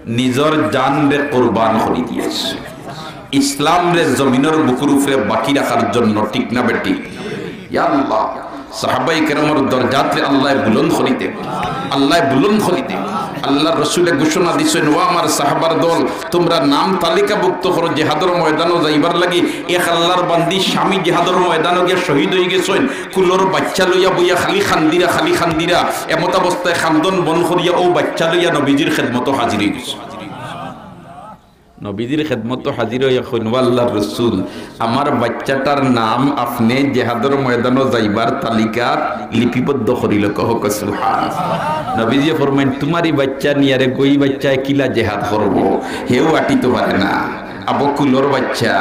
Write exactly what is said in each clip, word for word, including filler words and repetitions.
নিজর জানরে কুরবান করি দিছইন ইসলামরে জমিনর বুকুর উপরে বাকি রাখার জন্য, ঠিক না বেঠিক? ইয়া আল্লাহ, সাহাবায়ে কেরামর দরজাতরে আল্লায় বুলন্দ করি দেউক, আল্লায় বুলন্দ করি দেউক। আল্লাহর রসুলে ঘোষণা দিছইন, "ও আমার সাহাবার দল, তুমরা নাম তালিকাভুক্ত করো, জেহাদর ময়দানো যাইবার লাগি এক আল্লাহর বান্দি স্বামী জেহাদর ময়দানো গিয়া শহীদ অইগেছইন।" কুলর বাইচ্চা লইয়া বইয়া খালি কান্দিরা, খালি কান্দিরা। এমতাবস্থায় কান্দন বন্ধ করিয়া অউ বাইচ্চা লইয়া নবীজির খেদমতো হাজির অইগেছইন। নবীজির খেদমতো হাজির অইয়া কইন, "ও আল্লাহর রসুল, আমার বাইচ্চাটার নাম আপনে জেহাদর ময়দানো যাইবার তালিকাত লিপিবদ্ধ করিলউক্কা।" কউক্কা সুবহানাল্লাহ। নবীজিয়ে ফরমাইন, "তুমার ই বাইচ্চা নিয়ারে গই বাইচ্চায় কিলা জেহাদ করবো? হেউ আটিতো পারে না।" আবো কুলর বাইচ্চা,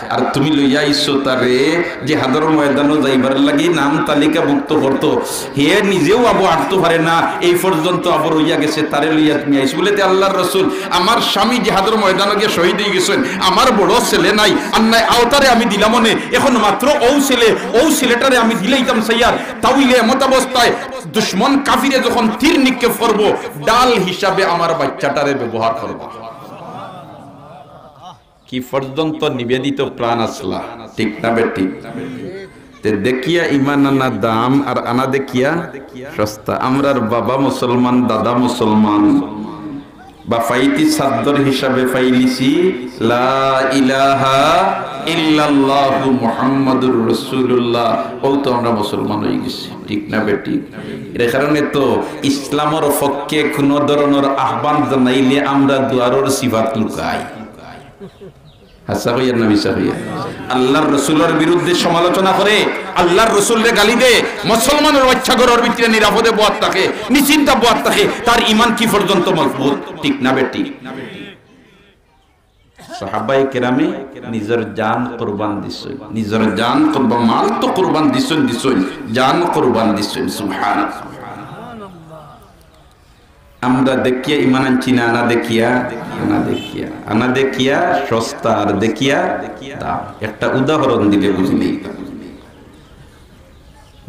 আর তুমি লইয়া আইছো তারে, জেহাদর ময়দানো যাইবার লাগি নাম তালিকাভুক্ত করতো, হে নিজেউ আবো আটতো পারে না, এই পর্যন্ত আবো রইয়া গেছে, তারে লইয়া তুমি আইছো। বলে, "তে আল্লাহর রসুল, আমার স্বামী জেহাদর ময়দানো গিয়া শহীদ অইগেছইন, আমার বড় ছেলে নাই, আর নাই অউ তারে আমি দিলাম অনে, এখন মাত্র অউ ছেলে, অউ ছেলেটারে আমি দিলাইতাম চাইয়ার, তাইলে এমতাবস্থায় দুশমন কাফিরে যখন তীর নিক্ষেপ করবো, ঢাল হিসাবে আমার বাইচ্চাটারে ব্যবহার করবো।" কি পর্যন্ত নিবেদিত প্রাণ আছলা, ঠিক না বেঠিক? তে দেখিয়া ইমান আনা দাম আর আনা দেখিয়া সস্তা। আমরার বাবা মুসলমান, দাদা মুসলমান, বাফাইতি চাদ্দর হিসাবে পাইলিছি লা ইলাহা ইল্লাল্লাহু মুহাম্মাদুর রাসূলুল্লাহ, অউ তো আমরা মুসলমান অইগেছি, ঠিক না বেঠিক? এর কারণে তো ইসলামর পক্ষে কুনু ধরনর আহ্বান জানাইলে আমরা দুয়ারর সিফাত লুকাই। হাছা কইয়ার না মিছা কইয়ার? আল্লাহর রসুলর বিরুদ্ধে সমালোচনা করে, আল্লাহর রসুলরে গালি দে, মুসলমানর বাইচ্চা ঘরর ভিতরে নিরাপদে বওয়াত থাকে, নিশ্চিন্তা বওয়াত থাকে, তার ইমান কি পর্যন্ত মজবুত? ঠিক না বেঠিক? সাহাবায়ে কেরামে নিজর জান কুরবান দিছইন, নিজর জান কুরবান, মাল তো কুরবান দিছইন, দিছইন, জান কুরবান দিছইন। সুবহানাল্লাহ। আমরা দেখিয়া ইমান আনছি না, আনা দেখিয়া, আনা দেখিয়া, আনা দেখিয়া সস্তা আর দেখিয়া দাম। একটা উদাহরণ দিলে বুঝিলেই।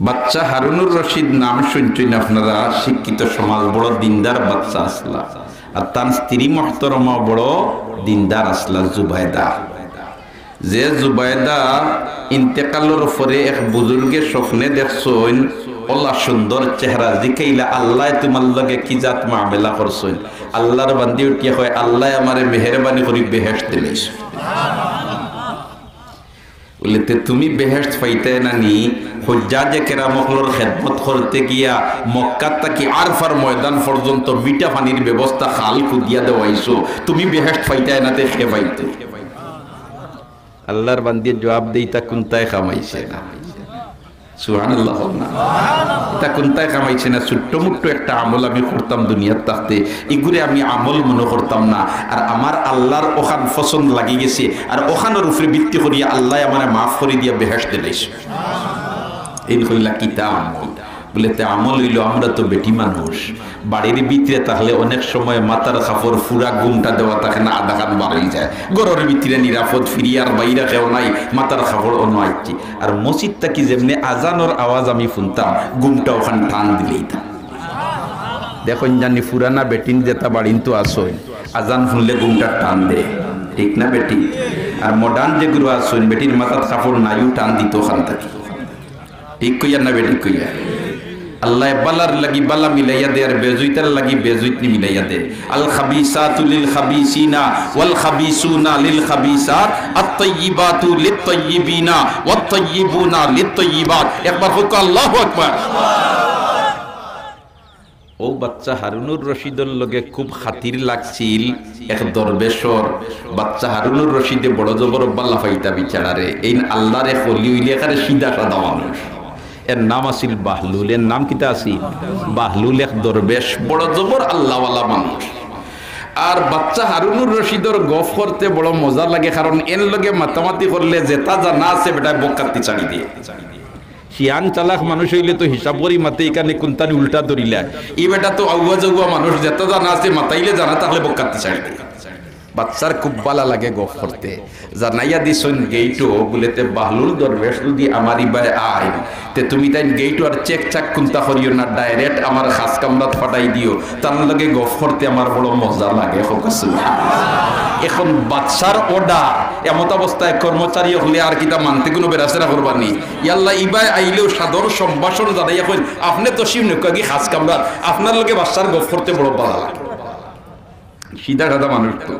বাচ্চা হারুনুর রশিদ নাম শুনছইন আপনারা, শিক্ষিত সমাজ, বড় দিনদার বাচ্চা আছলা। আর তান স্ত্রী মুহতরমা বড় দিনদার আছলা, জুবায়দা। যে জুবায়দা ইন্তেকালর পরে এক বুজুর্গে স্বপ্নে দেখছইন, অলা সুন্দর চেহারা, জিকাইলা, "আল্লায় তুমার লগে কি জাত মামেলা করছইন?" আল্লাহর বান্দি উঠিয়া কয়, "আল্লায় আমারে মেহেরবানি করি বেহেশত দিলাইছইন।" বলে, "তে তুমি বেহেশত পাইতায় না নি? হুজ্জাজে কেরাম অকলর খেদমত করতে গিয়া মক্কা থাকি আরফার ময়দান পর্যন্ত মিঠা পানির ব্যবস্থা খাল খুদিয়া দেওয়াইছো, তুমি বেহেশত পাইতায় না, তে কে পাইতো?" আল্লাহর বান্দিয়ে জুয়াব দেয়, "ইতা কুন্তায় কামাইছে না।" সুবহানাল্লাহ কও না। ইতা কুন্তায় কামাইছে না, ছোট্ট মুট্ট একটা আমল আমি করতাম দুনিয়াত থাকতে, ইগুরে আমি আমল মনো করতাম না। আর আমার আল্লাহর অখান পছন্দ লাগি গেছে, আর অখানর উপরে ভিত্তি করিয়া আল্লায় আমারে মাফ করি দিয়া বেহেশত দিলাইছে। এইন কইলা, "কিতা আমল?" বলে, "তে আমল অইলো, আমরা তো বেটি মানুষ, বাড়ির ভিতরে থাকলে অনেক সময় মাথার কাপড় পুরা ঘুমটা দেওয়া থাকে না, আধাখান বার অইযায়। ঘরর ভিতরে নিরাপদ, ফিরিয়ার বাইরে কেউ নাই, মাথার কাপড় অনো আইছি। আর মসজিদ থাকি যেমনে আজানর আওয়াজ আমি হুনতাম, ঘুমটা অখান টান দিলাইতাম।" দেখইন জানি পুরানা বেটিন যেতা বাড়িন তো আছইন, আজান হুনলে ঘুমটা টান দে, ঠিক না বেঠিক? আর modern যেগুলো আছইন, বেটির মাথাত কাপড় নাইও টান দিতো অখান থাকি। ঠিক কইয়ার না বেঠিক কইয়ার? আল্লায় বালার লাগি বালা মিলাইয়া দে, আর বেজুইতার লাগি বেজুইত নি মিলাইয়া দে। আল খাবিসাতু লিল খাবিসিনা ওয়াল খাবিসুনা লিল খাবিসাত, আত তাইয়িবাতু লিত তাইয়িবিনা ওয়াত তাইয়িবুনা লিত তাইয়িবাত। একবার কউক্কা, আল্লাহু আকবার। অউ বাচ্চা হারুনুর রশিদর লগে খুব খাতির লাগছিল এক দরবেশর। বাচ্চা হারুনুর রশিদে বড় জবর বালা পাইতা বেচারারে। এইন আল্লাহর এক ওলি অইলে একেবারে সিধা সাদা মানুষ। এর নাম আছিল বাহলুল। এর নাম কিতা আছিল? বাহলুল, এক দরবেশ, বড় জবর আল্লাহওয়ালা মানুষ। আর বাচ্চা হারুনুর রশিদর গফ করতে বড় মজা লাগে, কারণ এন লগে মাতামাতি করলে যেতা জানা আছে বেটায় বক্কাত্তি ছাড়ি দেয়। শিয়ান চালাক মানুষ অইলে তো হিসাব করি মাতে, ইখানে কুন্তানি উল্টা ধরিলায়। ই বেটা তো আউয়া জাউয়া মানুষ, যেতা জানা আছে মাতাইলে জানা থাকলে বক্কাত্তি ছাড়ি দেয়। বাচ্চার খুব বালা লাগে গফ করতে। জানাইয়া দিছইন গেইটো, বুলে, "তে বাহলুল দরবেশ যুদি আমার ইবায় আইন, তে তুমি তাইন গেইটো আর চেক চাক কুন্তা করিও না, direct আমার খাস কামরাত পাঠাই দিও, তান লগে গফ করতে আমার বড় মজা লাগে।" কউক্কা সুবহানাল্লাহ। এখন বাচ্চার order, এমতাবস্থায় কর্মচারী অকলে আর কিতা মানতে কুনু বেড়াছেড়া করবা নি? ইয়াল্লা, ইবায় আইলেও সাদর সম্ভাষণ জানাইয়া কইন, "আপনে তশরিফ নেউক্কা গি খাস কামরাত, আপনার লগে বাচ্চার গফ করতে বড় বালা লাগে।" সিধা সাদা মানুষ তো।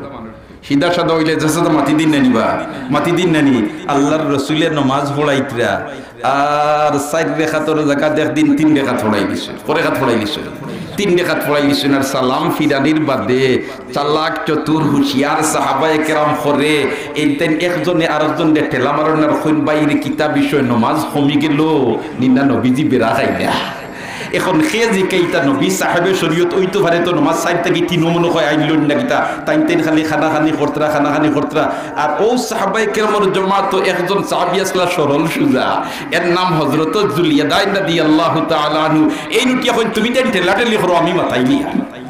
সিধা সাদা অইলে যে সাদা মাতি দিন না নি বা, মাতি দিন না নি। আল্লার রসুলে নমাজ পড়াইতরা, আর চাইর রেকাতর জাগাত একদিন তিন রেকাত পড়াই দিছে। কয় রেকাত পড়াই দিছে? তিন রেকাত পড়াই দিছে। আর সালাম ফিরানির বাদে চালাক, চতুর, হুঁশিয়ার সাহাবায়ে কেরাম করে, এইন তাইন একজনে আরকজনরে ঠেলা মারইন আর কইন, "ভাইরে, কিতা বিষয়, নমাজ কমি গেল নি না নবীজি বেড়া খাইলা?" এখন কে জিকাইতা, নবী সাহেবে শরীয়ত অইতো পারে তো নমাজ চাইর থাকি তিনও মনো কয় আইনলইন না কিতা, তাইন তাইন খালি কানাকানি করতরা, কানাকানি করতরা। আর অউ সাহাবায়ে কেরামর জমাতো একজন সাহাবী আছলা সরল সুজা, এর নাম হযরত যুলইয়াদাইন রাদিয়াল্লাহু তাআলা আনহু। এইন উঠিয়া কইন, "তুমি তাইন ঠেলাঠেলি করো, আমি মাতাইলিয়ার।"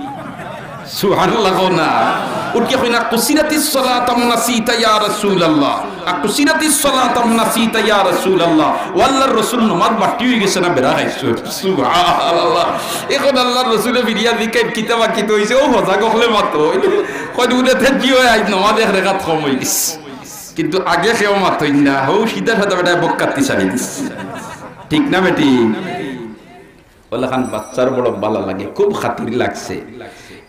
সুবহানাল্লাহ কও না। উঠিয়া কইন, "আকুসিরাতিস সালাত আম নাসিতা ইয়া রাসূলুল্লাহ, আকুসিরাতিস সালাত আম নাসিতা ইয়া রাসূলুল্লাহ।" ও আল্লার রসুল, নমাজ বাড়তি অইগেছে না বেড়া খাইছো? সুবহানাল্লাহ। এখন আল্লার রসুলে ফিরিয়া জিকাইন, "কিতা বাকি তো অইছে?" "ও হজা গখলে মাতো।" কইন, "উঠে তে জি অয়, আইজ নমাজ এক রেকাত কম অইগেছে।" কিন্তু আগে কেউ মাতইন না, হউ সিধা সাদা বেটায় বক্কাত্তি ছাড়ি দিছে। ঠিক না বেটি? অলাখান বাচ্চার বড় বালা লাগে, খুব খাতির লাগছে।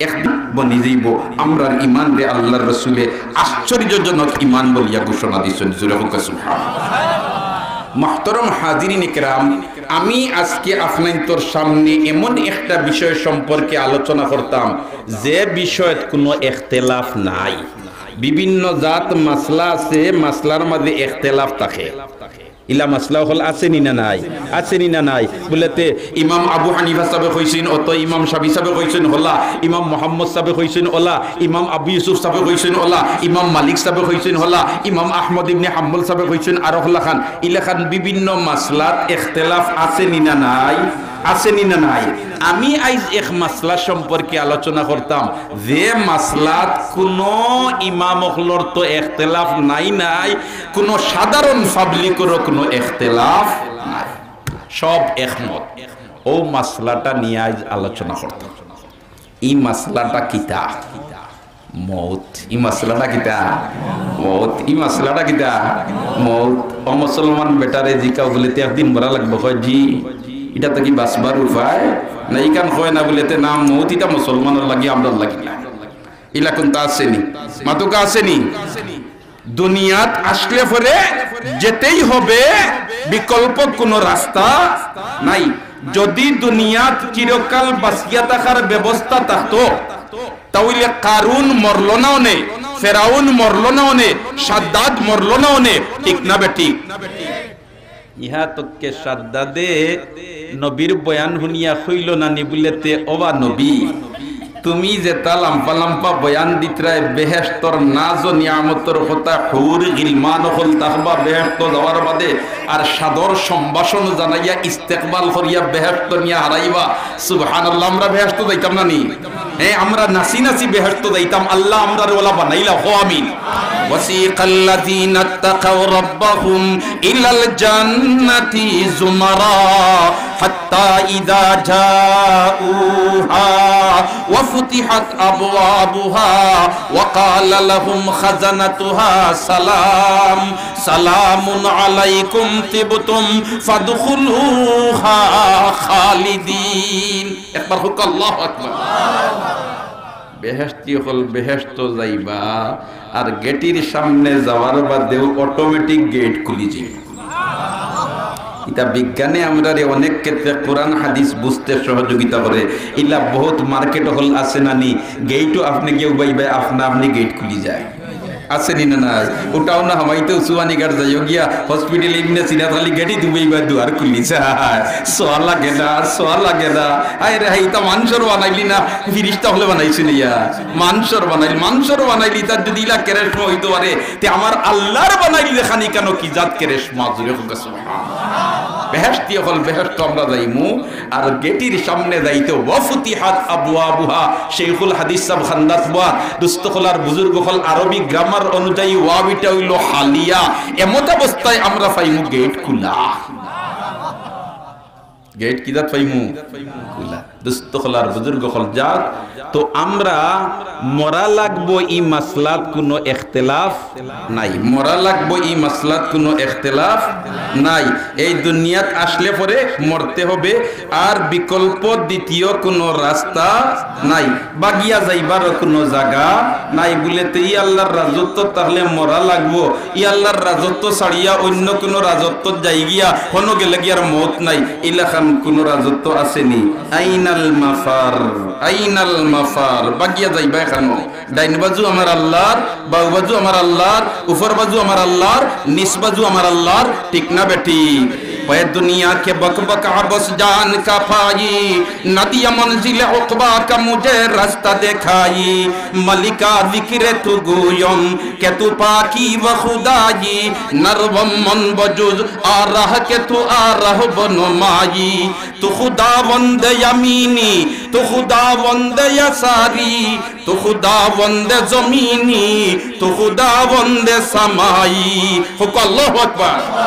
একদিন বনি যাইবো, আমরার ইমানরে আল্লার রসুলে আশ্চর্যজনক ইমান বলিয়া ঘোষণা দিছইন। জোরে কউক্কা সুবহানাল্লাহ। মুহতারাম হাজিরিন কেরাম, আমি আজকে আপনাইনতর সামনে এমন একটা বিষয় সম্পর্কে আলোচনা করতাম, যে বিষয়ত কুনু এখতেলাফ নাই। বিভিন্ন জাত মাসলা আছে, মাসলার মাঝে এখতেলাফ থাকে। ইলা মাসলা অকল আছে নি না নাই? আছে নি না নাই? বুলে তে ইমাম আবু হানিফা সাবে কইছইন অত, ইমাম শাফি সাবে কইছইন হলা, ইমাম মোহাম্মদ সাবে কইছইন অলা, ইমাম আবু ইউসুফ সাবে কইছইন অলা, ইমাম মালিক সাবে কইছইন হলা, ইমাম আহমদ ইবনে হাম্বল সাবে কইছইন আরক লাখান। ইলাখান বিভিন্ন মাসলাত এখতেলাফ আছে নি না নাই? আছে নি না নাই? আমি আইজ এক মাসলা সম্পর্কে আলোচনা করতাম, যে মাসলাত কুনু ইমাম অকলর তো এখতেলাফ নাই নাই, কুনু সাধারণ পাবলিকরও কুনু এখতেলাফ নাই, সব একমত। অউ মাসলাটা নিয়া আইজ আলোচনা করতাম। ই মাসলাটা কিতা? মউত। ই মাসলাটা কিতা? মউত। ই মাসলাটা কিতা? মউত। অমুসলমান বেটারে জিকাও বুলে, "তে একদিন মরা লাগবো?" কয়, "জি।" "ইটা থাকি বাঁচবার উপায় নাই।" ইখান কয় না বুলে, "তে না, মউত ইটা মুসলমানর লাগি, আমরার লাগি না।" ইলা কুন্তা আছে নি? মাতউক্কা আছে নি? দুনিয়াত আসলে পরে যেতেই হবে, বিকল্প কুনু রাস্তা নাই। যদি দুনিয়াত চিরকাল বাঁচিয়া থাকার ব্যবস্থা থাকতো, তা অইলে কারুন মরলো না অনে, ফেরাউন মরলো না অনে, সাদ্দাদ মরলো না অনে, ঠিক না বেঠিক? ইহা তককে সাদ্দাদে নবীর বয়ান হুনিয়া কইলো না নি বুলে তে, "ওবা নবী, তুমি যেতা লাম্বা লাম্বা বয়ান দিতরায়, বেহেশতর নাজ ও নিয়ামতর কথা, হুর গিলমান অকল থাকবা বেহেশত যাওয়ার বাদে, আর সাদর সম্ভাষণ জানাইয়া ইস্তেকবাল করিয়া বেহেশত নিয়া হারাইবা।" সুবহানাল্লাহ, আমরা বেহেশত যাইতাম না নি? হ্যাঁ, আমরা নাচি নাচি বেহেশত যাইতাম। আল্লাহ আমরারে ওলা বানাইলা, কও আমিন। وسيق الذين اتقوا ربهم إلى الجنة زمرا حتى إذا جاءوها وفتحت أبوابها وقال لهم خزنتها سلام سلام عليكم طبتم فادخلوها خالدين। একবার কউক্কা আল্লাহু আকবার। বেহেশতি অকল বেহেশত যাইবা, আর গেটির সামনে যাওয়ার বাদেউ automatic গেট খুলি যাইবো। ইতা বিজ্ঞানে আমরারে অনেক ক্ষেত্রে কোরআন হাদিস বুঝতে সহযোগিতা করে। ইলা বহুত মার্কেট অকল আছে না নি, গেইটও আপনে গিয়া উবাইবা, আপনা আপনি গেট খুলি যায়। আছে নি না নাই? ওটাও না হামাইতে উসমানীঘাট যাইও গিয়া, হসপিটাল ইবনে সিনাত খালি গেটি দিবো, ইবার দুয়ার খুলি যায়। সোয়া লাগে না, সোয়া লাগে না। আয় রে, ইতা মানষর বানাইলি না, ফিরিস্তা অকলে বানাইছে নি ইয়া? মানষর বানাইল, মানষর বানাইলি, তার যদি ইলা কেরেশমা অইতো পারে, তে আমার আল্লাহর বানাইলি দেখানি কেন কি জাত কেরেশমা? জোরে কউক্কা সুবহানাল্লাহ। বেহেশতি অকল বেহেশতো আমরা যাইমু। আর গেটির সামনে যাইতে, "ওয়াফুতিহাত আবওয়াবুহা।" শেখুল হাদিস সাহেব খান্দাত বওয়া, দুস্ত অকল আর বুজুর্গ অকল আরবি গ্রামার অনুযায়ী ওয়াবিটা অইলো হালিয়া। এমত অবস্থায় আমরা পাইমু গেট খুলা। গেট কি জাত পাইমু? খুলা। দুস্ত অকল আর বুজুর্গ অকল, যাক, তো আমরা মরা লাগবো ই মাসলাত কুনু এখতেলাফ নাই, মরা লাগবো ই মাসলাত কুনু এখতেলাফ নাই। এই দুনিয়াত আসলে পরে মরতে হবে, আর বিকল্প দ্বিতীয় কুনু রাস্তা নাই, বাগিয়া যাইবার কুনু জাগা নাই। বুলে, তে ই আল্লার রাজত্ব তাহলে মরা লাগবো, ই আল্লার রাজত্ব ছাড়িয়া অইন্য কুনু রাজত্বত যাইগিয়া, হনো গেলেগি আর মউত নাই, ইলাখান কুনু রাজত্ব আছেনি? আইনাল মাফার, আইনাল মাফার, বাগিয়া যাইবায় কানো? ডাইন বাজু আমার আল্লার, বাউ বাজু আমার আল্লার, উপর বাজু আমার আল্লার, নিচ বাজু আমার আল্লার, ঠিক না বেঠিক? پہ دنیا کے بک بک عبث جان کا پائی، نہ دیا منزل عقبیٰ کا مجھے رستہ دکھائی۔ ملکا ذکر تو گویم کہ تو پاکی و خدایی، نروم من بجز آ رہ کہ تو آ رہ بنمایی۔ تو خداوند یمینی، تو خداوند یساری، تو خداوند زمینی، تو خداوند سمایی۔ ہو کن اللہ اکبر۔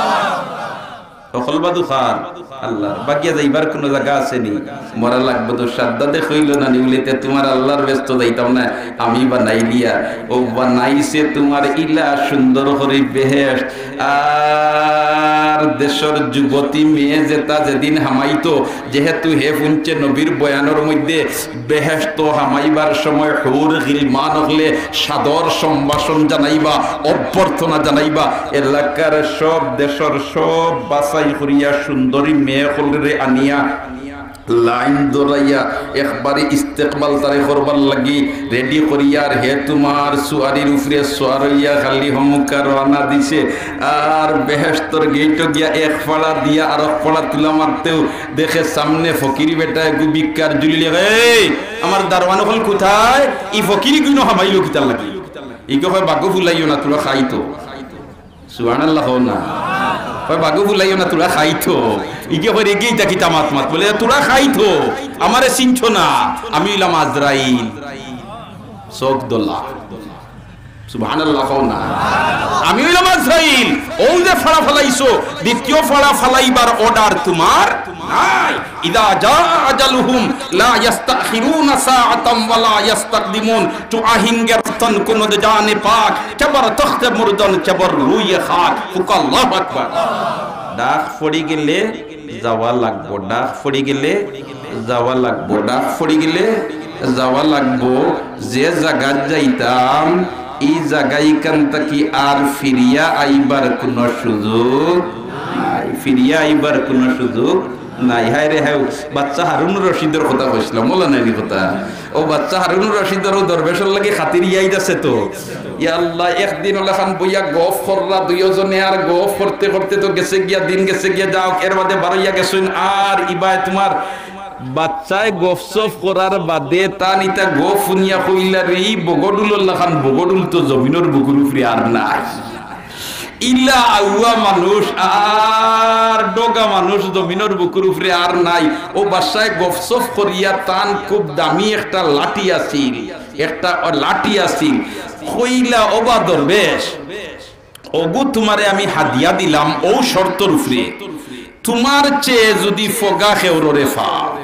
হকল বাদু কার? আল্লার। বাগিয়া যাইবার কুনু জাগা আছেনি? মরা লাগবো তো। সাদ্দাদে কইলো না নি, বুলে, তে তুমার আল্লার বেহেস্তো যাইতাম না, আমি বানাইলিয়ার। ও বানাইছে তুমার ইলা সুন্দর করি বেহেস্ত। আর দেশর যুবতী মেয়ে যেতা যেদিন হামাইতো, যেহেতু হে হুনছে নবীর বয়ানর মধ্যে বেহেস্তো হামাইবার সময় হুর গিলমান অকলে সাদর সম্ভাষণ জানাইবা, অভ্যর্থনা জানাইবা। এলাকার সব, দেশর সব বাছাই করিয়া সুন্দরী মেয়ে অকলরে আনিয়া লাইন ধরাইয়া একবারে ইস্তেকবাল তারে করবার লাগি রেডি করিয়া, আর হে তুমার সুয়ারির উপরে সুয়ার অইয়া খালি হমুকা রওয়ানা দিছে। আর বেহেস্তর গেইটো গিয়া এক ফাড়া দিয়া আরক ফাড়া তুলা মারতেউ দেখে সামনে ফকির বেটা এগু ভিক্ষার ঝুলি লইয়া, "এই, আমার দারোয়ান অকল কুথায়? ই ফকির ইগুইনো হামাইলো কিতার লাগি?" ইগে কয়, "বাগো ফুলাইও না, তুরা খাইতো।" সুবহানাল্লাহ কও না। কয়, "বাগো ফুলাইও না, তুরা খাইতো।" ইগে কয়, "রেগে ইতা কিতা মাত মাত?" বুলে, "তুরা খাইতো, আমারে চিনছো না, আমি অইলাম আজরাইল।" চউখ দলা। সুবহানাল্লাহ কও না। আমি অইলাম আজরাইল। অউ যে ফাড়া ফালাইছো, দ্বিতীয় ফাড়া ফালাইবার অর্ডার তুমার নাই। ইযা জাআ আজালুহুম লা ইয়াস্তাখিরুনা সাআতান ওয়া লা ইয়াস্তাকদিমুন। تو آهنگ رفتن کند جان پاک، چه بر تخت مردن، چه بر روی خاک۔ ہو کن اللہ اکبر۔ ডাক পড়ি গেলে যাওয়া লাগবো, ডাক পড়ি গেলে যাওয়া লাগবো, ডাক পড়ি গেলে যাওয়া লাগবো। যে জাগাত যাইতাম, ই জাগা ইখান থাকি আর ফিরিয়া আইবার কুনু সুযোগ নাই, ফিরিয়া আইবার কুনু সুযোগ নাই। হায় রে হায়, বাচ্চা হারুনুর রশিদর কথা কইছলাম, মৌলানা নি কথা। ও বাচ্চা হারুনুর রশিদর অউ দরবেশর লাগি খাতির ইয়াদ আছে তো? ইয়া আল্লাহ, একদিন অলাখান বইয়া গফ কররা দুইওজনে, আর গফ করতে করতে তো গেছে গিয়া, দিন গেছে গিয়া, যাউক, এর বাদে বারইয়া গেছইন। আর ইবায় তুমার বাচ্চায় গফ সফ করার বাদে তান ইতা গফ হুনিয়া কইলা, "রে, ই বগডুলর লাখান বগডুল তো জমিনর বুকুর উপরে আর নাই।" ইলা আউয়া মানুষ আর ডগা মানুষ জমিনর বুকুর উপরে আর নাই। অউ বাচ্চায় গফ সফ করিয়া তান খুব দামি একটা লাঠি আছিল, একটা লাঠি আছিল। কইলা, "ওবা দরবেশ, অগু তুমারে আমি হাদিয়া দিলাম অউ শর্তর উপরে, তুমার চেয়ে যুদি ফগা কেউররে পাও,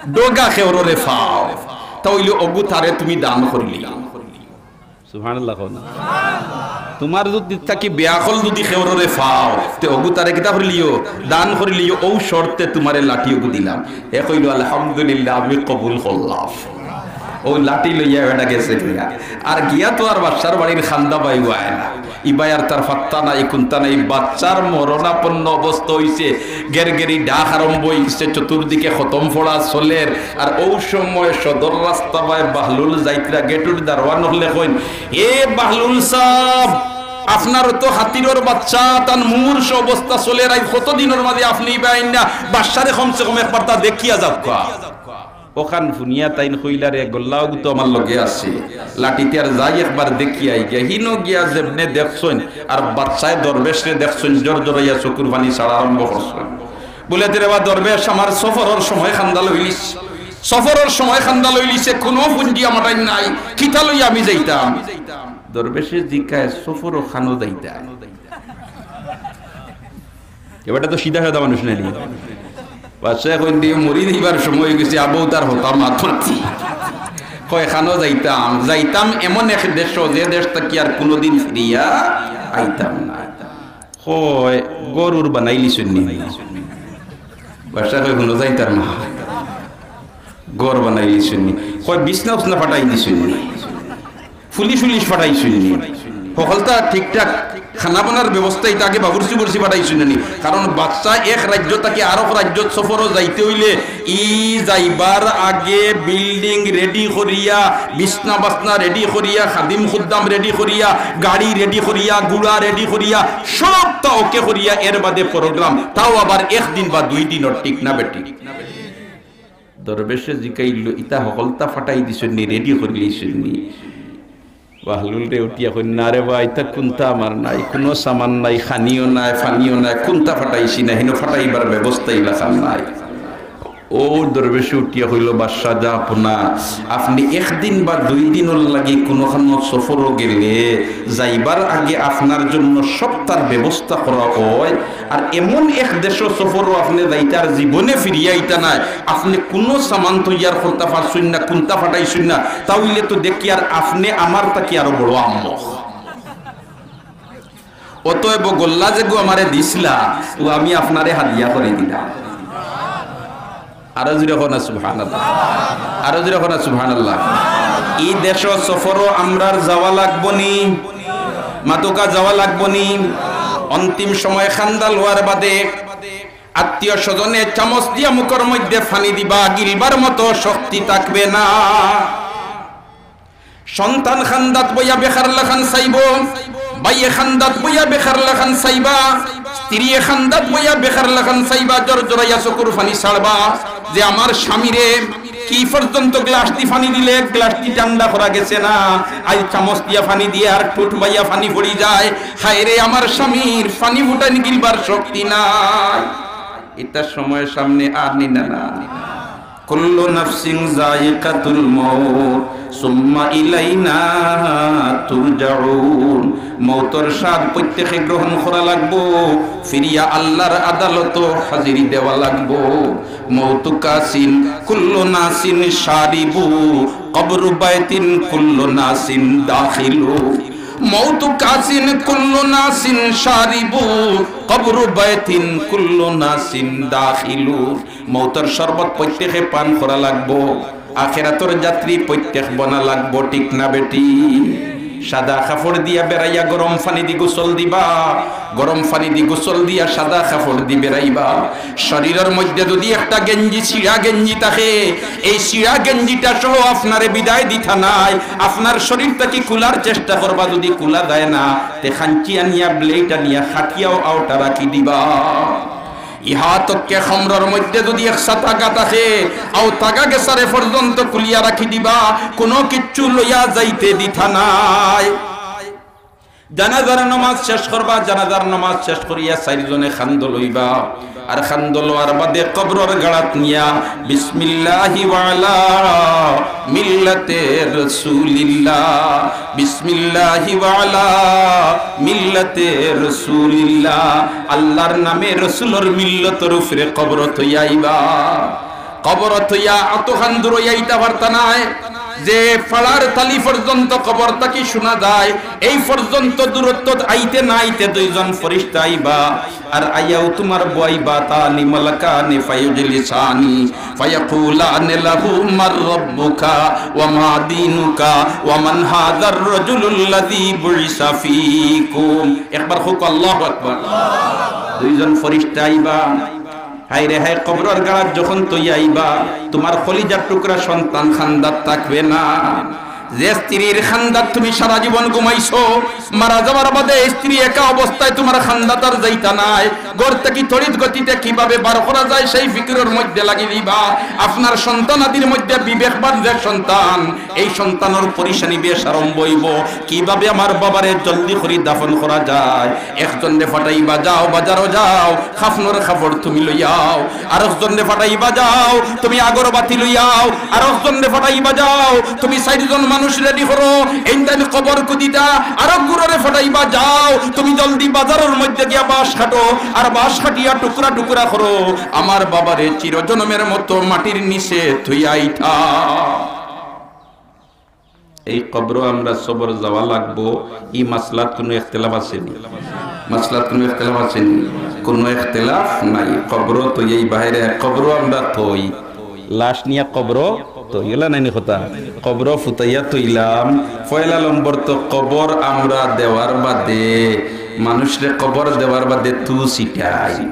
ডগা কেউররে পাও, তা অইলে অগু তারে তুমি দান করিলিও।" সুবহানাল্লাহ কও না। তুমার যুদি থাকি বেআকল যুদি কেউররে পাও, তে অগু তারে কিতা করিলিও? দান করিলিও, অউ শর্তে তুমারে লাঠি অগু দিলাম। হে কইলো, "আলহামদুলিল্লাহ, আমি কবুল করলাম।" অউ লাঠি লইয়া বেটা গেছে গিয়া। আর গিয়া তো আর বাচ্চার বাড়ির খান্দা বাইও আয় না। ইবায় আর তার পাত্তা নাই, কুন্তা নাই। বাচ্চার মরণাপন্ন অবস্থা অইছে। গেরগেরি ডাক আরম্ভ অইছে, চতুর্দিকে খতম পড়া চলের। আর অউ সময় সদর রাস্তা বায় বাহলুল যাইতরা, গেটর দারোয়ান অকলে কইন, "এ বাহলুল সাব, আপনার তো খাতিরর বাচ্চা, তান মুমূর্ষু অবস্থা চলের, আইজ কত দিনর মাঝে আপনে ইবায় আইন না, বাচ্চারে কমসে কম একবার তা দেখিয়া যাউক্কা।" অখান হুনিয়া তাইন কইলা, "রে, গল্লা অগু তো আমার লগে আছে, লাঠিতে আর যাই একবার দেখিয়া আইগিয়া।" হিনো গিয়া যেমনে দেখছইন, আর বাচ্চায় দরবেশরে দেখছইন, জরজরাইয়া চকুর পানি ছাড়া আরম্ভ করছইন। বুলে, "তে রে বা দরবেশ, আমার সফরর সময় খান্দা লইলিছে, সফরর সময় খান্দা লইলিছে, কুনু পুঞ্জি আমার নাই, কিতা লইয়া আমি যাইতাম?" দরবেশে জিকায়, "সফরো খানো যাইতায়?" এবারটা তো সিধা সাদা মানুষ নানি। বাদশায় কইন দি, "মরি যাইবার সময় অইগেছে, আবু তার হতা মাত মাতি।" কয়, "খানো যাইতাম, যাইতাম এমন এক দেশো, যে দেশ থাকি আর কুনুদিন ফিরিয়া আইতাম না।" কয়, "ঘর উর বানাইলিছইন নি?" বাদশায় কয়, "হুনো যাইন তার মা, ঘর বানাইলিছইন নি?" কয়, "বিছনা উছনা ফাটাই দিছইন নি? পুলিশ উলিশ ফাটাইছইন নি? হকলতা ঠিকঠাক খানা বানার ব্যবস্থা, ইতা আগে বাবুর্চি বুর্চি ফাটাইছইন নি?" কারণ বাদশা এক রাজ্য থাকি আরক রাজ্যত সফরো যাইতে অইলে ই যাইবার আগে বিল্ডিং রেডি করিয়া, বিছনা বাছনা রেডি করিয়া, খাদিম খুদ্দাম রেডি করিয়া, গাড়ি রেডি করিয়া, ঘুড়া রেডি করিয়া, সবতা ওকে করিয়া এর বাদে প্রোগ্রাম, তাও আবার একদিন বা দুই দিনর, ঠিক না বেঠিক? দরবেশে জিকাইল, "ইতা হকলতা ফাটাই দিছইন নি, রেডি করিলিছইন নি?" বাহলুলরে উঠিয়া কইন, "না রে বা, ইতা কুন্তা আমার নাই, কুনু সামান নাই, খানিও নাই, ফানিও নাই, কুন্তা ফাটাইছি না, হিনো ফাটাইবার ব্যবস্থা ইলাখান নাই।" অউ দরবেশে উঠিয়া কইল, "বাদশা, যা আপনা, আপনে একদিন বা দুই দিনর লাগি কুনুখানো সফরো গেলে যাইবার আগে আপনার জন্য সবতার ব্যবস্থা করা অয়, আর এমন এক দেশো সফরো আপনে যাইতা আর জীবনে ফিরিয়া আইতা নায়, আপনে কুনু সামান তৈয়ার করতা পারছইন না, কুন্তা ফাটাইছইন না, তা অইলে তো দেখি আর আপনে আমার থাকি আরো বড় আহমক। অতএব গল্লা যেগু আমারে দিছলা, অউ আমি আপনারে হাদিয়া করি দিলাম।" আরো জোরে কও না সুবহানাল্লাহ, আরো জোরে কও না সুবহানাল্লাহ। ই দেশো সফরো আমরার যাওয়া লাগবো নি? মাতউক্কা, যাওয়া লাগবো নি? অন্তিম সময় খান্দা লওয়ার বাদে আত্মীয় স্বজনে চামচ দিয়া মুখর মধ্যে পানি দিবা, গিলবার মতো শক্তি থাকবে না। সন্তান খান্দাত বইয়া বেকার লাখান চাইবো, ভাইয়ে খান্দাত বইয়া বেকার লাখান চাইবা, স্ত্রীয়ে খান্দাত বইয়া বেকার লাখান চাইবা, জরজরাইয়া চকুর পানি ছাড়বা যে আমার স্বামীরে কি পর্যন্ত গ্লাস দি পানি দিলে এক গ্লাস দি ঠান্ডা করা গেছে না, আইজ চামচ দিয়া পানি দিয়া আর ঠুট বাইয়া পানি পড়ি যায়। হায় রে, আমার স্বামীর পানি ফুটানি গিলবার শক্তি নাই। ইতা সময় সামনে আর নি না, না। কুল্লু নাফসিন যায়িকাতুল মাউত, সুম্মা ইলাইনা তুরজাউন। মউতর স্বাদ প্রত্যেকে গ্রহণ করা লাগবো, ফিরিয়া আল্লাহর আদালতো হাজিরি দেওয়া লাগবো। মউতু কাসিন কুল্লু নাসিন শারিবু, কবরু বাইতিন কুল্লু নাসিন দাখিলু। মউতু কাসিন কুল্লু নাসিন শারিবু, কবরু বাইতিন কুল্লু নাসিন দাখিলু। মউতর শরবত প্রত্যেকে পান করা লাগবো, আখেরাতর যাত্রী প্রত্যেক বনা লাগবো, ঠিক না বেঠিক? সাদা কাপড় দিয়া বেড়াইয়া গরম পানি দি গোসল দিবা, গরম পানি দি গোসল দিয়া সাদা কাপড় দি বেড়াইবা। শরীরর মধ্যে যদি একটা গেঞ্জি, ছিঁড়া গেঞ্জি থাকে, এই ছিঁড়া গেঞ্জিটা সহ আপনারে বিদায় দিতা নায়, আপনার শরীর থাকি খুলার চেষ্টা করবা, যদি খুলা যায় না, তে খাঞ্চি আনিয়া, ব্লেড আনিয়া কাটিয়াও আওটা রাখি দিবা। ইহা তক্কে খমরর মধ্যে যদি একসা তাগা থাকে, আও তাগা গেছারে পর্যন্ত খুলিয়া রাখি দিবা, কুনু কিচ্ছু লইয়া যাইতে দিতা নায়। জানাজার নামাজ শেষ করবা, জানাজার নামাজ শেষ করিয়া চাইরজনে কান্দো লইবা, আর কান্দো লওয়ার বাদে কবরর গাড়াত নিয়া বিসমিল্লাহি ওয়া আলা মিল্লাতে রাসূলিল্লাহ, বিসমিল্লাহি ওয়া আলা মিল্লাতে রাসূলিল্লাহ, আল্লাহর নামে রসুলর মিল্লতর উপরে কবরো থইয়া আইবা। কবরো থইয়া অতখান দূরো আইতা পারতা নায়, যে ফাড়ার তালি পর্যন্ত কবর থাকি শুনা যায়, এই পর্যন্ত দূরত্ব আইতে না আইতে দুইজন ফিরিস্তা আইবা। আর আইয়াও তুমার বওয়াইবা, আতানি মালাকানি ফায়ুজলিসানি ফায়াকুলানি লাহু মান রাব্বুকা ওয়া মা দীনুকা ওয়া মান হাযার রাজুলুল্লাযী বুইসা ফীকুম। একবার কউক্কা আল্লাহু আকবার। দুইজন ফিরিস্তা আইবা। হায় রে হায়, কবরর গাড়াত যখন থইয়া আইবা, তুমার কলিজার টুকরা সন্তান কান্দাত থাকবে না। যে স্ত্রীর খান্দাত তুমি সারা জীবন ঘুমাইছো, মারা যাওয়ার বাদে স্ত্রী একা অবস্থায় তুমার খান্দাত আর যাইতা নায়। ঘর থাকি তড়িৎ গতিতে কিভাবে বার করা যায়, সেই ফিকিরর মধ্যে লাগি দিবা। আপনার সন্তানাদির মধ্যে বিবেকবান যে সন্তান, এই সন্তানর পরিশানি বেশ আরম্ভ অইবো, কিভাবে আমার বাবারে জলদি করি দাফন করা যায়। একজনরে ফাটাইবা, "যাও, বাজারো যাও, কাফনর কাপড় তুমি লইয়াও।" আরকজনরে ফাটাইবা, "যাও, তুমি আগরবাতি লইয়াও।" আরকজনরে ফাটাইবা, "যাও, তুমি চাইরজন মানুষ রেডি করো, এইন তাইন কবর কুদিতা।" আরক গুরুরে ফাটাইবা, "যাও, তুমি জলদি বাজারর মধ্যে গিয়া বাঁশ কাটো, আর বাঁশ কাটিয়া টুকরা টুকরা করো, আমার বাবারে চিরজনমের মতো মাটির নিচে থুইয়া আইতা।" এই কবরো আমরা সবর যাওয়া লাগবো, ই মাসলাত কুনু ইখতিলাফ আছে নি? মাসলাত কুনু ইখতিলাফ আছে নি? কুনু ইখতিলাফ নাই। কবরো থইয়াই বাইরে, কবরো আমরা থই। লাশ নিয়া কবরো থই, ইলা নায়নি কথা? কবরো ফুতাইয়া থইলাম। পয়লা নম্বর তো কবর আমরা দেওয়ার বাদে, মানুষরে কবর দেওয়ার বাদে তু ছিটাই।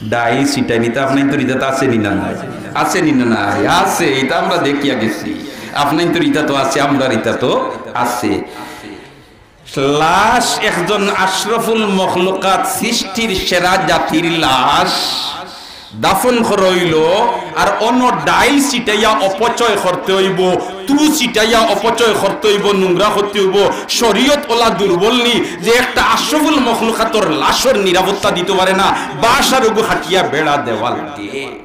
ডাইল ছিটাইন, ইতা আপনাইনতর ইতাত আছে নি না নাই? আছে নি না নাই? আছে, ইতা আমরা দেখিয়া গেছি। আপনাইনতর ইতাত আছে, আমরার ইতাত আছে। লাশ একজন আশরাফুল মখলুকাত, সৃষ্টির সেরা জাতির লাশ দাফন করা অইলো, আর অনো ডাইল ছিটাইয়া অপচয় করতে অইবো, তু ছিটাইয়া অপচয় করতে অইবো, নোংরা করতে অইবো। শরীয়ত ওলা দুর্বল নি যে একটা আশরাফুল মখলুকাতর লাশর নিরাপত্তা দিতো পারে না, বাঁশ আর অগু কাটিয়া বেড়া দেওয়া লাগে।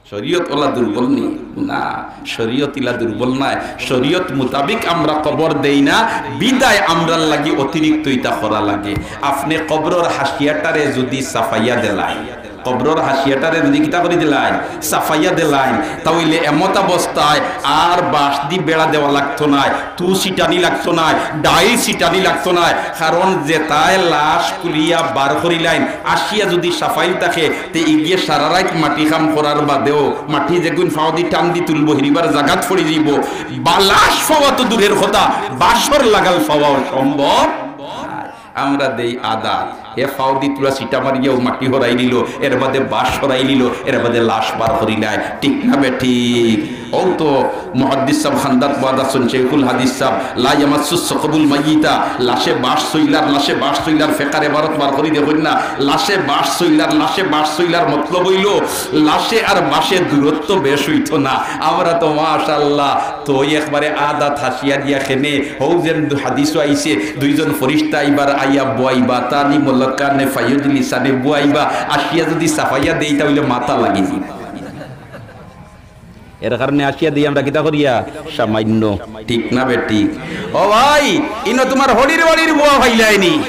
শরীয়ত ওলা দুর্বল নি? না, শরীয়ত ইলা দুর্বল নায়। শরীয়ত মোতাবিক আমরা কবর দেই না, বিদায় আমরার লাগি অতিরিক্ত ইতা করা লাগে। আপনে কবরর হাশিয়াটারে যুদি সাফাইয়া দিলাইন, কবরর হাশিয়াটারে যুদি কিতা করি দিলাইন, সাফাইয়া দিলাইন, তা অইলে এমত অবস্থায় আর বাঁশ দি বেড়া দেওয়া লাগতো নায়, তু ছিটানি লাগতো নায়, ডাইল ছিটানি লাগতো নায়। কারণ যেতায় লাশ খুলিয়া বার করিলাইন, আসিয়া যুদি সাফাইল থাকে, তে ইগিয়ে সারা রাইত মাটি কাম করার বাদেও মাটি যেগুন ফাও দি টান দি তুলবো, হিরিবার জাগাত পড়ি যাইবো। বা লাশ পাওয়া তো দূরের কথা, বাঁশর লাগাল পাওয়াও সম্ভব নায়। আমরা দেই আদাত, এ ফাও দি তুলা ছিটা মারিয়াও মাটি হরাই নিল, এর বাদে বাঁশ হরাই নিল, এর বাদে লাশ বার করিলায়, ঠিক না বেঠিক? অউ তো মুহাদ্দিস সাব খান্দাত বাদ আছইন, শেখুল হাদিস সাব, "লা ইয়ামাসসু সকবুল মাইয়িতা", লাশে বাঁশ ছইলার, লাশে বাঁশ ছইলার, ফেকার এবারত বার করি দেখইন না, লাশে বাঁশ ছইলার, লাশে বাঁশ ছইলার মতলব অইলো লাশে আর বাঁশে দূরত্ব বেশ অইতো না। আমরা তো মাশাআল্লাহ, তো একবারে আদাত হাশিয়া দিয়া খেনে, হউ যেন দু-, হাদিসও আইছে, দুইজন ফরিস্তা আইবার আইয়া বওয়াইবা, তানি মলকানে ফায়ুজলিসানে বওয়াইবা, আসিয়া যুদি সাফাইয়া দেই, তা অইলে মাথা লাগি যাইবো। এর কারণে আসিয়া দেই আমরা কিতা করিয়া? সামান্য। ঠিক না বেঠিক? ও ভাই, ইনো তুমার হরির বাড়ির বুয়া ভাইলাইনি।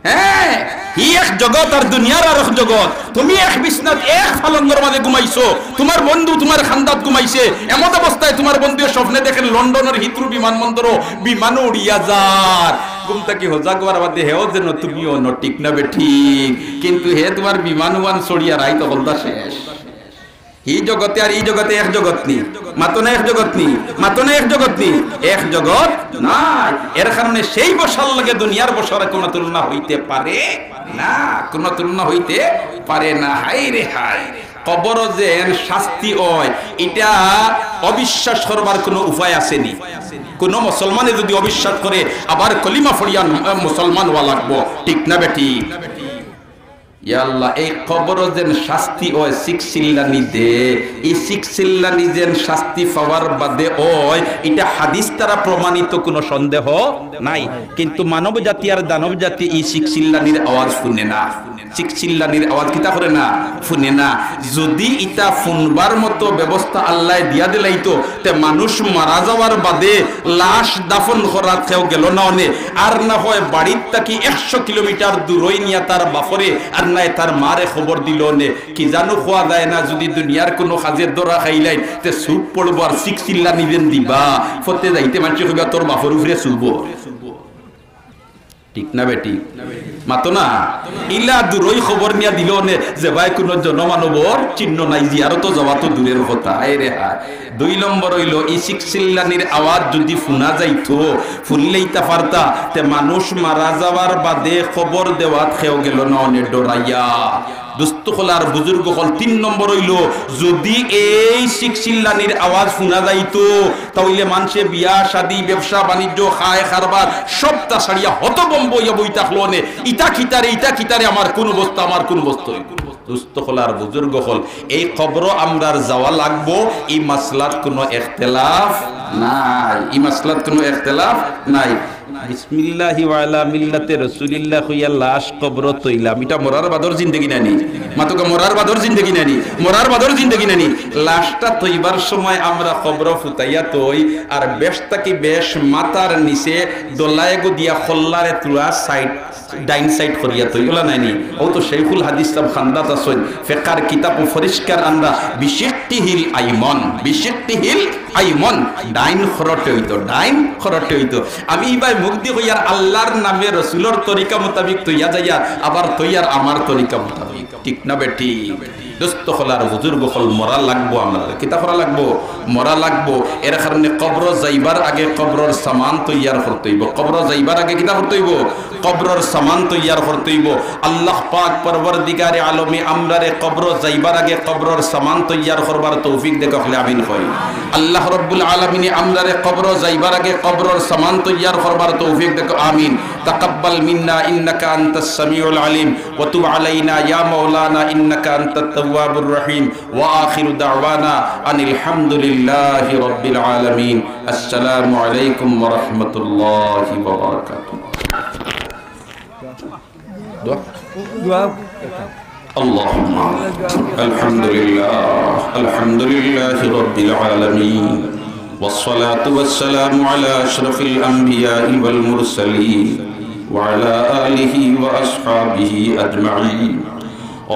হ্যাঁ, হি এক জগত আর দুনিয়ার আরক জগত। তুমি এক বিছনাত এক পালঙ্গর মাঝে ঘুমাইছো, তুমার বন্ধু তুমার খান্দাত ঘুমাইছে, এমত অবস্থায় তুমার বন্ধুয়ে স্বপ্নে দেখেন লন্ডনর হিথ্রো বিমানবন্দরো বিমানো উড়িয়া যার। ঘুম থাকি হজাগ অওয়ার বাদে হেও যেন তুমিও অনো, ঠিক না বেঠিক? কিন্তু হে তুমার বিমান উমান চড়িয়া রাইত অকলতা শেষ। হি জগতে আর ই জগতে এক জগত নি? মাতো না এক জগত নি? মাতো না এক জগত নি? এক জগত নায়। এর কারণে সেই বসার লগে দুনিয়ার বসার কোনো তুলনা হইতে পারে না, কোনো তুলনা হইতে পারে না। হায় রে হায়, কবরো যেন শাস্তি অয়, ইটা অবিশ্বাস করবার কোনো উপায় আছে নি? কোনো মুসলমানে যুদি অবিশ্বাস করে, আবার কলিমা পড়িয়া ন-, মুসলমান অওয়া লাগবো, ঠিক না বেঠিক? ইয়া আল্লাহ, এই কবরো যেন শাস্তি অয়, চিক চিল্লানি দে, ই চিক চিল্লানি যেন শাস্তি পাওয়ার বাদে অয়, ইটা হাদিস দ্বারা প্রমাণিত, কোনো সন্দেহ নাই। কিন্তু মানব জাতি আর দানব জাতি ই চিক চিল্লানির আওয়াজ হুনে না, চিক চিল্লানির আওয়াজ কিতা করে না, হুনে না। যুদি ইতা হুনবার মতো ব্যবস্থা আল্লায় দিয়া দিলাইতো, তে মানুষ মারা যাওয়ার বাদে লাশ দাফন করাত কেউ গেল না অনে, আর না হয় বাড়ির থাকি একশো কিলোমিটার দূরই নিয়া তার বাফরে আর নায় তার মারে খবর দিল অনে। কি জানো কওয়া যায় না, যুদি দুনিয়ার কোনো কাজে ধরা খাইলাইন, তে চুপ পড়বো আর চিক চিল্লানি যেন দিবা, ফতে যাইতে মানষে কইবা, "তোর বাফর উপরে চুবো।" ঠিক না বেঠিক? মাতো না? ইলা দূরই খবর নিয়া দিল অনে, যে ভাই কোনো জনমানবর চিহ্ন নাই, জিয়ারতো যাওয়া তো দূরের কথা। হায় রে হায়। দুই নম্বর অইলো, ই চিক চিল্লানির আওয়াজ যুদি হুনা যাইতো, হুনলেই তা পারতা, তে মানুষ মারা যাওয়ার বাদে খবর দেওয়াত কেউ গেল না অনে ডরাইয়া। দোস্ত অকল আর বুজুর্গ অকল, তিন নম্বর অইলো, যুদি এই চিক চিল্লানির আওয়াজ হুনা যাইতো, তা অইলে মানষে বিয়া শাদি, ব্যবসা বাণিজ্য, খায় কারবার সবটা ছাড়িয়া হতভম্ব অইয়া বই থাকলো অনে, ইটা কিতারে, ইটা কিতারে, আমার কুন অবস্থা, আমার কুন অবস্থা অইবো। দোস্ত অকল আর বুজুর্গ অকল, এই কবরো আমরার যাওয়া লাগবো, ই মাসলাত কুনু ইখতিলাফ নাই, ই মাসলাত কুনু ইখতিলাফ নাই। বিসমিল্লাহি ওয়া আলা মিল্লাতে রাসূলিল্লাহ কইয়া লাশ কবরো থইলাম, ইটা মরার বাদর জিন্দেগি নানি? মাতউক্কা, মরার বাদর জিন্দেগি নানি? মরার বাদর জিন্দেগি নানি? লাশটা থইবার সময় আমরা কবরো ফুতাইয়া থই, আর বেশ থাকি বেশ মাথার নিচে দোলায় গদিয়া কল্লারে তুলা side, ডাইন side করিয়া থই, অলা নায়নি? অউ তো শেখুল হাদিস সাব খান্দাত আছইন, ফেকার কিতাব পরিষ্কার আনরা, বিশিক্কিহিল আইমন, বিশিক্কিহিল আইমন, ডাইন খরটে অইতো, ডাইন খরটে অইতো। আমি ইবায় মুখদি কইয়ার আল্লার নামে রসুলর তরিকা মোতাবিক থইয়া যাইয়ার, আবার থইয়ার আমার তরিকা মোতাবিক। ঠিক না বেঠিক? দোস্ত অকল আর বুজুর্গ অকল, মরা লাগবো আমরার। কিতা করা লাগবো? মরা লাগবো। এর কারণে কবরো যাইবার আগে কবরর সামান তৈয়ার করতে অইবো। কবরো যাইবার আগে কিতা করতে অইবো? কবরর সামান তৈয়ার করতে অইবো। আল্লাহ পাক পরওয়ারদিগারে আলমে আমরারে কবরো যাইবার আগে কবরর সামান তৈয়ার করবার তৌফিক দেউক্কা, হকলে আমিন কই। আল্লাহ রব্বুল আলামিনে আমরারে কবরো যাইবার আগে কবরর সামান তৈয়ার করবার তৌফিক দেউক্কা, আমিন। তাকাব্বাল মিন্না ইন্নাকা আনতাস সামিউল আলিম। وتب علينا يا مولانا إنك أنت التواب الرحيم. وآخر دعوانا أن الحمد لله رب العالمين. السلام عليكم ورحمة الله وبركاته. اللهم الحمد لله، الحمد لله رب العالمين، والصلاة والسلام على أشرف الأنبياء والمرسلين، وعلى آله وأصحابه أجمعين.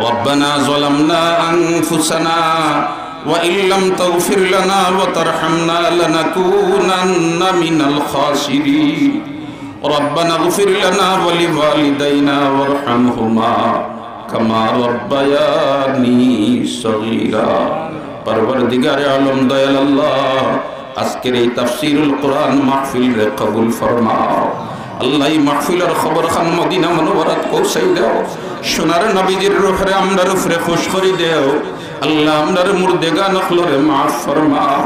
ربنا ظلمنا أنفسنا وإن لم تغفر لنا وترحمنا لنكونن من الخاسرين. ربنا اغفر لنا ولوالدينا وارحمهما كما ربياني صغيرا. পরওয়ারদিগারে আলম, দয়াল আল্লাহ, আজকের এই তাফসীরুল কোরআন মাহফিলরে কবুল ফরমাও। আল্লাহ, এই মাহফিলর খবরখান মদিনা মুনাওয়ারাত পৌঁছাই দেও। সোনার নবীজির রুহরে আমরার উপরে খুশ করি দেও। আল্লাহ, আমরার মুর্দেগান অকলরে মাফ ফরমাও।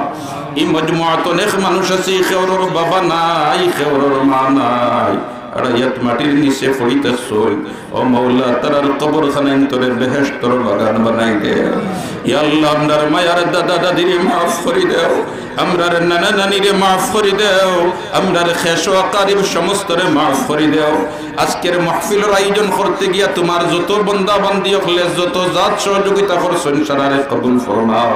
এই মজমুআত অনেক মানুষ আছে, কেউরর বাবা নাই, কেউরর মা নাই, এরা ইয়াত মাটির নিচে পড়ি থাকছইন। ও মাওলা, তারার কবরখানাইন্তরে বেহেশতর বাগান বানাই দেও। ইয়া আল্লাহ, আমরার মায়ার দাদা দাদিরে মাফ করি দেও, আমরার নানা নানিরে মাফ করি দেও, আমরার খেশ ও আকারিব সমস্তরে মাফ করি দেও। আজকের মাহফিলর আয়োজন করতে গিয়া তোমার যত বান্দা বান্দি অকলে যত জাত সহযোগিতা করছইন, সারারে কবুল ফরমাও।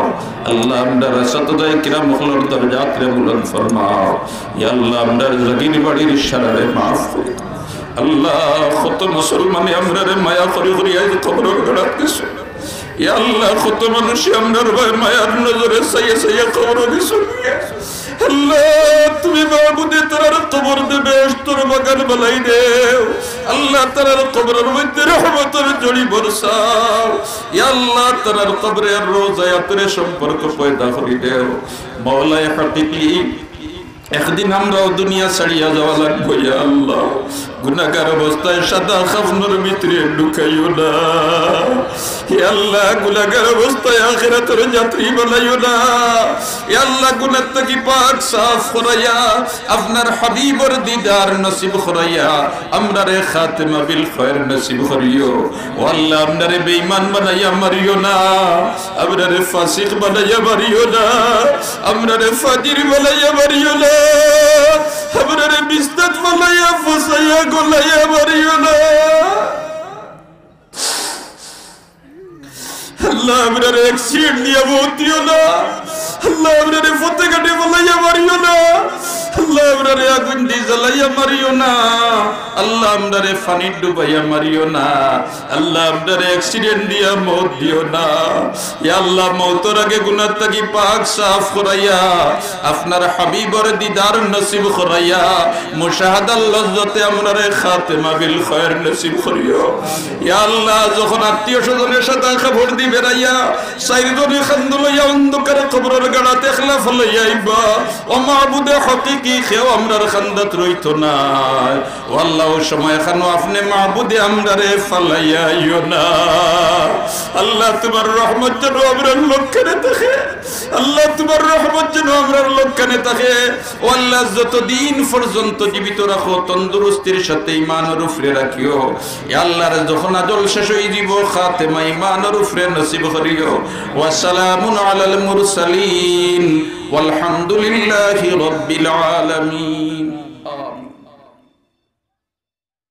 আল্লাহ, আমরার আসাতিজা কিরাম অকলর দরজাতরে বুলন্দ ফরমাও। ইয়া আল্লাহ, আমরার জাগির বাড়ির সারারে মাফ করি দেও। আল্লাহ, কত মুসলমানে আমরারে মায়া করি করি আইজ কবরর গাড়াত গেছইন। ইয়া আল্লাহ, কত মানুষে আমরার বায় মায়ার নজরে চাইয়া চাইয়া কবরো গেছইন। আল্লাহ, তুমি মাবুদে তারার কবররে বেহেশতর বাগান বানাই দেও। আল্লাহ, তারার কবরর মধ্যে রহমতর ঝড়ি বরসাও। ইয়া আল্লাহ, তারার কবরে আর রওজায় আতরে সম্পর্ক পয়দা করি দেও। মাওলায় হাকিকি, একদিন আমরাও দুনিয়া ছাড়িয়া যাওয়া লাগবো, ইয়া আল্লাহ। গুনাগার অবস্থায় সাদা কাফনর ভিতরে ঢুকাইও না। হে আল্লাহ, গুনাগার অবস্থায় আখিরাতর যাত্রী বানাইও না। হে আল্লাহ, গুনাহ থাকি পাক সাফ করাইয়া, আপনার হাবিবর দিদার নসিব করাইয়া, আমরারে খাতেমা বিল খয়ের নসিব করিও। ও আল্লাহ, আমরারে বেঈমান বানাইয়া মারিও না, আমরারে ফাসিক বানাইয়া মারিও না, আমরারে ফাজির বানাইয়া মারিও না, আমরারে বিস্তাত বানাইয়া ফসাইয়া গলাইয়া মারিও না। আল্লাহ, আমরারে accident দিয়া মউত দিও না। আল্লাহ, আমরারে পথে ঘাটে ফালাইয়া মারিও না। আল্লাহ, আমরারে আগুন দি জ্বালাইয়া মারিও না। আল্লাহ, আমরারে পানিত ডুবাইয়া মারিও না। আল্লাহ, আমরারে accident দিয়া মউত দিও না। ইয়া আল্লাহ, মউতর আগে গুনাহ থাকি পাক সাফ করাইয়া, আপনার হাবিবর দিদার নসিব করাইয়া, মুশাহাদার লজ্জতে আমরারে খাতেমা বিল খয়ের নসিব করিও। ইয়া আল্লাহ, যখন আত্মীয় স্বজনের সাথে খবর দি বেড়াইয়া, চাইরজনে কান্দো লইয়া অন্ধকার কবরর গাড়াত একলা ফালাইয়া আইবা, ও মাবুদে হাকিকি, কেউ আমরার কান্দাত রইতো নায়। ও আল্লাহ, ও সময় খানো আপনে মাবুদে আমরারে ফালাইয়া আইও না। আল্লাহ, তুমার রহমত যেন আমরার লগে থাকে। আল্লাহ, তুমার রহমত যেন আমরার লগে থাকে। ও আল্লাহ, যতদিন পর্যন্ত জীবিত রাখো, তন্দুরুস্তির সাথে ইমানর উপরে রাখিও। ইয়া আল্লাহ, যখন আজল শেষ অই যিবো, খাতেমা ইমানর উপরে নসিব করিও। ওয়া সালামুন আলাল মুরসালিন, ওয়ালহামদুলিল্লাহি রাব্বিল আলামিন।